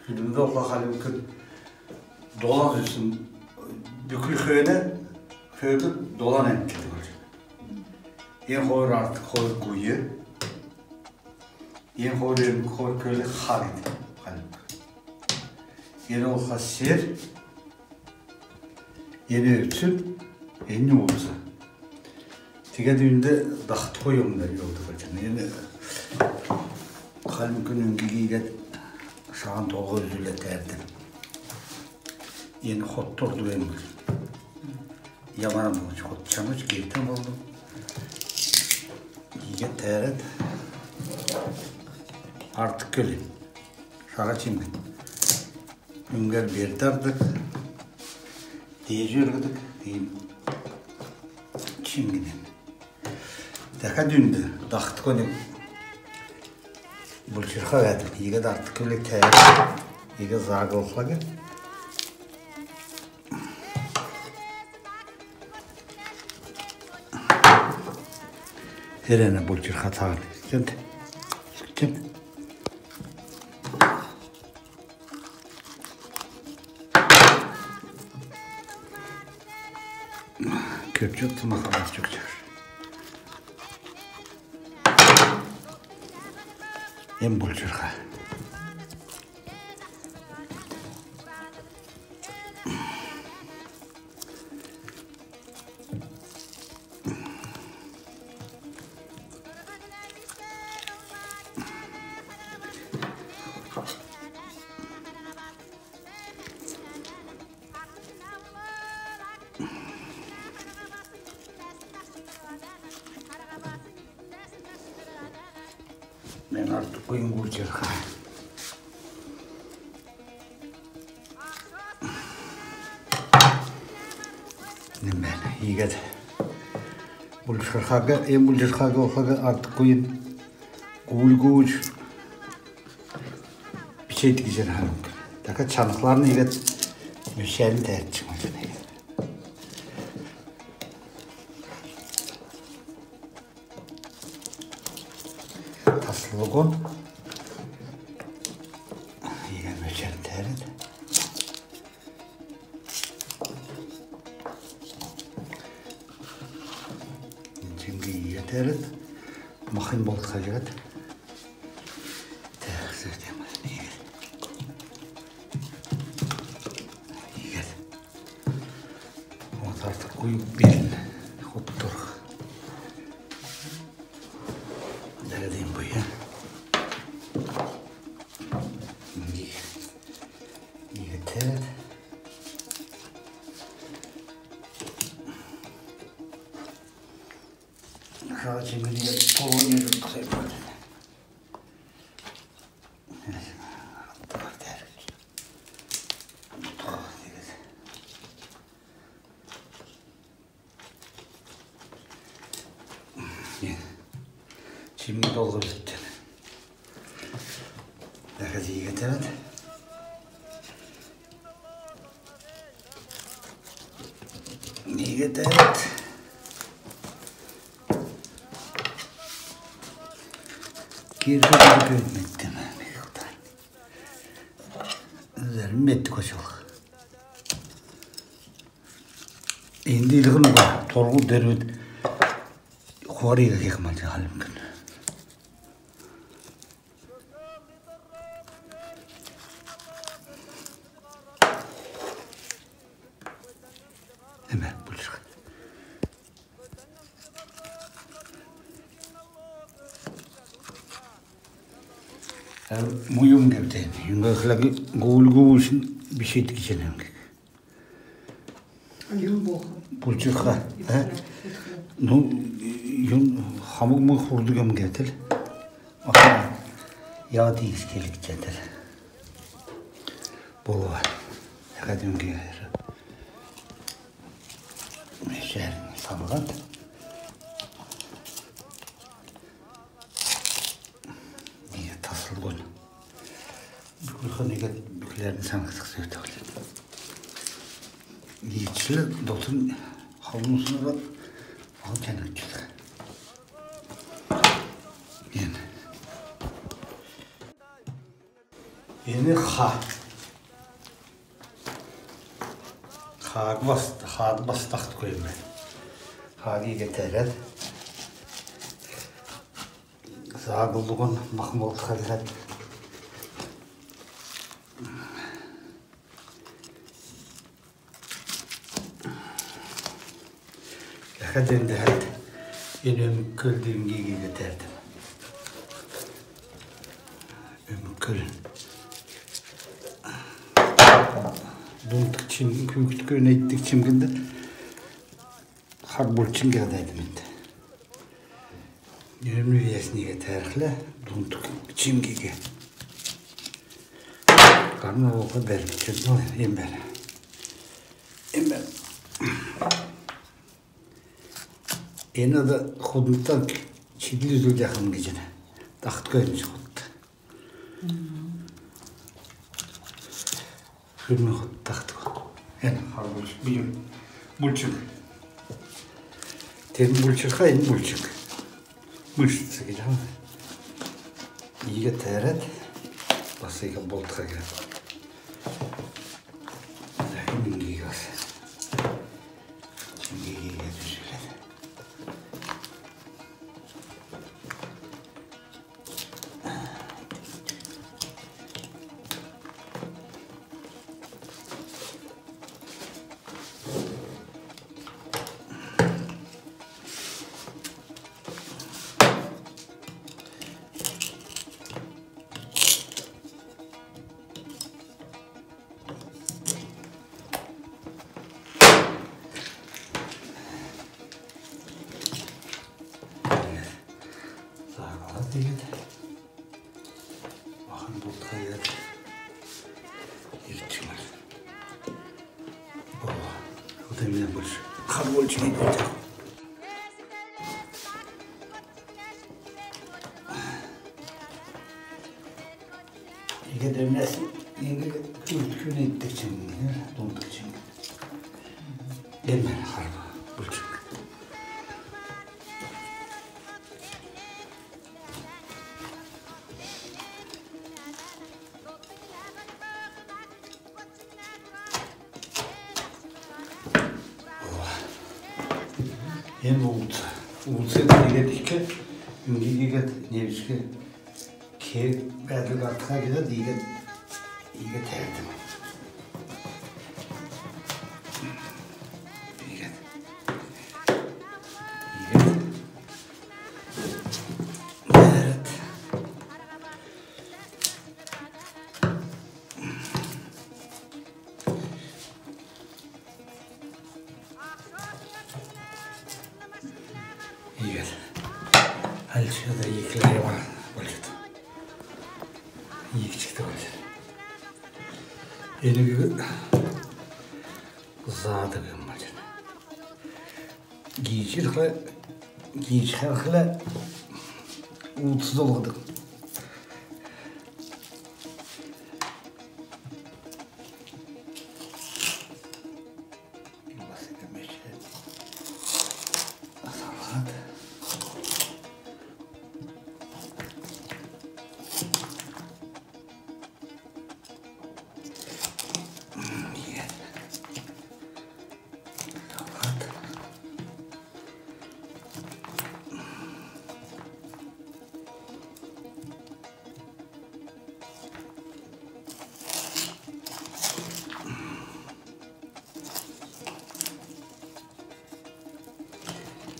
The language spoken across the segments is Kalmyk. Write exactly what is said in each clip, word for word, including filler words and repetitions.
Күдмд болхла хальмг күн долан зүсн, бүкл хөөн, хөөн долан әмтнд болҗана. Эн хойр артдк, хойр гүй, эн хойр, эн хойр көл хальмг күн. Эн болхла сер, эн өвцн, эн нууц. Тегәд үүнд дахдго юмн йовдг болҗана. Эн хальмг күн үңгиг иигәд шаһан толһ үзүлҗ тәәрдг. Эн хот ордг юм. Ямаран болҗ, хот чамҗ гертән болдг. Иигәд тәәрәд, артдк көл, Шара Чимгин. Үңгәр бер тардг, дееҗ өргдг, тиим чимгин. Дәкәд үүнд дахдго нег Булчрха бәәдг. Иигәд артдк көлиг тәәрәд, иигәд зааглхла гиһәд, Эрәнә Булчрха цаган. Чент. Чент. Көвчт махалар чукчар. Эн Булчрха. Мен артдгуйн Булчрха. Ниме, иигәд Булчрхаг, эн Булчрхаг болхла артдгуйн гуульгуш бичәд гиҗәнә хальмг күн. Дәкәд чанхларн иигәд мөшәлн тәәрдҗ болҗана. Таслгун. Иигәд мөшәлн тәәрәд. Чимгиг иигәд тәәрәд. Махнь болтха гиһәд. Тәәрәд. Иигәд. Вот артдгуй белн. Хот торх. Дәкәд эн буйа. Иигәд тәәрәд. Шара Чимгин полония жутко сай бат. Чимгин толһ үзүлҗәнә. Дәкәд иигәд тәәрәд. Иигәд тәәрәд. Кирһ кирһ медтн. Зәрм меддг очолх. Энд илһн уга торһу дөрвд хуариг кехмәл хальмг күн. Эм Булчрха. Э, муюм гевтен. Юн гәхләг гуульгуш бичәд гиҗәнә. Юн болх. Булчрха, э? Ну, юн хамг муй хурдг юм гетл. Аха, яад иигәд келгдҗәтл. Болва. Хәдүн гер. Мешәр салгат. Иигәд таслгун. Бүклхн иигәд бүкләрн саңһдх зөвтә болҗана. Иигәд чилә дотн халун усн орад, ах тәнәгч. Эн. Эн ха. Хаг бас, хаг бас тахт куйме. Хаг иигәд тәрәд. Зааглгун махн болтха тәрәд. Яхад энд тәрәд. Эн өмгкл дингиг иигәд тәрәд. Өмгкл. Дундк чим, күүкд күүнә эддг чимгнд хар булчң гиһәд әйтәмт. Өмн ясн иигәд тәрхлә, дундк чимгиг. Һарн болх бәрчәд, ну, эн бәр. Эн бәр. Эн ада худнтан чидл үзүлҗәхмн гиҗәнә. Тахт куймҗ худт. Хөрмн худт тахт. Эн хар булч-, бийүн булчң. Тер булчң ха, эн булчң. Мышц гиҗ ха. Иигәд тәрәд, бас иигәд болтха гиһәд. Зәкин иигәд. Иигәд үзүләд. Зааглад иигәд. Махн болтха тәрәд. Ирчмәр. О, вот именно больше. Хар булчң иигәд. Иигәд өмнәс иигәд күүкд күүнә эддг чимгн, дундк чимгн. Эн бәр хар булчң. Эн уудс. Уудс иигәд ик, иигәд невчк кег бәәдл артха гиһәд, иигәд, иигәд тәрәд. Иигәд. Иигәд. Тәрәд. Иигәд. Альчада иикләр болҗ. Иигчкт болҗ. Энүг заадаг юм болҗ. Гиичхәрлә, гиичхәрлә уудс золһдг.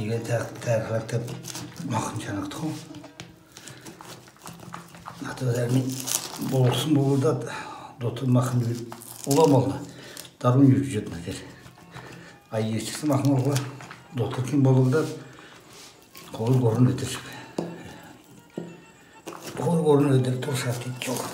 Иигәд тә-, тәәхләхтә махн чанагдху. Нато дәрмин болсн болдад, дотр махн улам болна. Дарун юрҗ җитн тер. Ай, ирчсн махн болла, дотркин болдад, хойр-һурвн өдрчк. Хойр-һурвн өдр туршарт ик болна.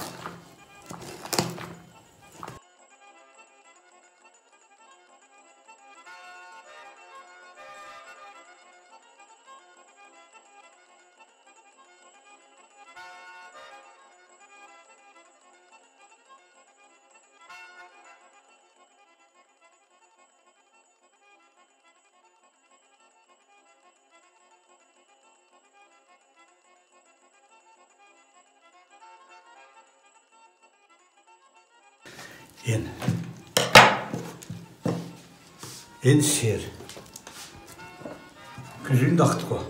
Эн. Эн сер. Күзүн дахтго.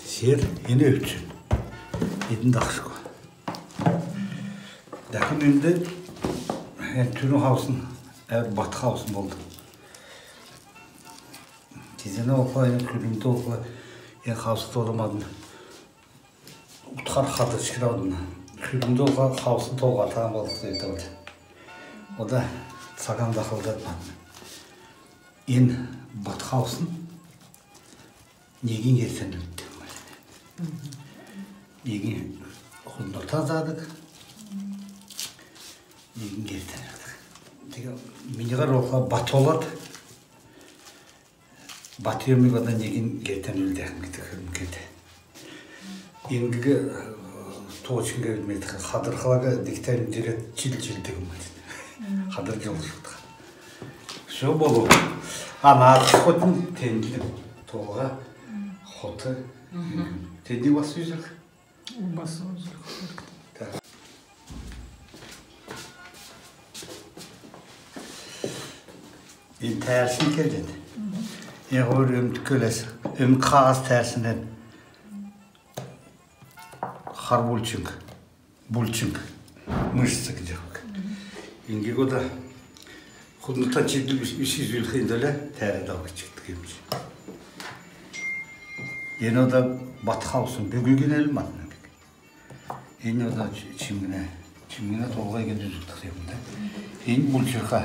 Сер, эн өвдсн. Эдн дахшго. Дәкн энд эн түрүн хавсн, әр бат хавсн болд. Тизәнә болхла, эн күрмд болхла, эн хавсн тоолад мадн. Утхар хадр чигрәвдн. Күрмд болхла, хавсн толһатан болхла, эдәвд. Ода цаган дахлдад мадн. Эн бат хавсн негинь гертән үлддг. Негинь худн нуртан заадаг. Негинь гертән үлддг. Тиигәд миниһәр болхла, бат олад, бат йовмиг ода негинь гертән үлдәхнь гидг хөрн кевәр. Иигәд, э, точно гевәд медх, хадрхлаг дигтән дигәд чил-чилдг юм. Хадр җолшудх. Всё болв. А наадх хотн тендл толһа, хот. Тендиг бас үзүлх. Бас үзүлх. Так. Эн тәәрсн келҗәнә. Эн хойр өмн келәс. Өмн хаһас тәәрсн. Хар булчң. Булчң. Мышца гиҗ. Иигәд ода худн нуртан чидл үс үзүлхин төлә тәәрәд авч чигддг юмн. Эн ода бат хавсн бүгүн гинәл мадн. Эн ода ч-, чимгнә, чимгнә толһа иигәд үзүлдхт юмн. Эн булчрха,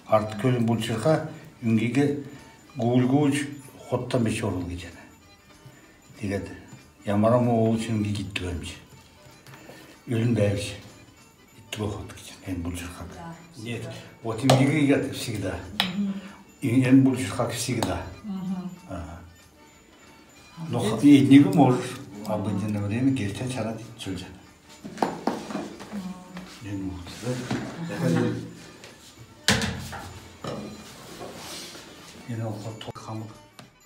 ард көлнь булчрха, иигәд гүл гүүҗ, хотта меч орулх гиҗәнә. Тиигәд ямаран му олчн иигәд иддг юмн. Үлн бәәҗ иддг хот гиҗ, эн булчрхаг. Нет, вот иигәд всегда. Эн булчрхаг всегда. Ага. Но х-, едниг можеш обыденное время гертән чарад чилҗәнә. Эн болхла, эн болхла хамг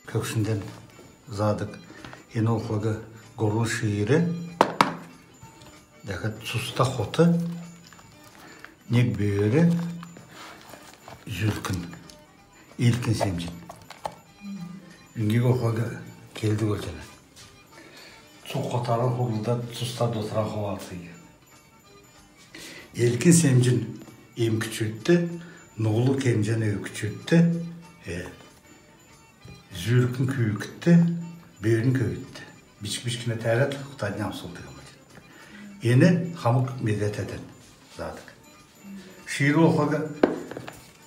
көгшндән заадаг. Эн болхла гурвн шиир, дәкәд цуста хот, нег бөөр, зүркн. Элкн седмҗн. Иигәд болхла келдг болҗана. Цуг хотарн хулдад, цуста дотран хувалцҗ. Элкн седмҗн эм күчүдт, нулг кемҗәнә өвкчүдт, э, зүркн күүкдт, бөөрн көвүдт. Бичк-бичкнә тәәрәд, хотаднь амсулдг юмн. Эн хамг медәтәдән заадаг. Шиир болхла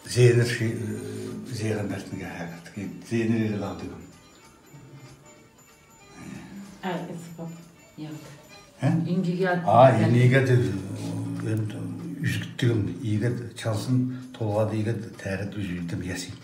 зеенр ши-, зеенр бәртн гиһәд. Зеенр ирәд авдг. А, эс пап. Яд. Э? Иигәд. А, эн иигәд, э, үзгддг юмн, иигәд чалсн толһад иигәд тәәрәд үзүлдм ясин.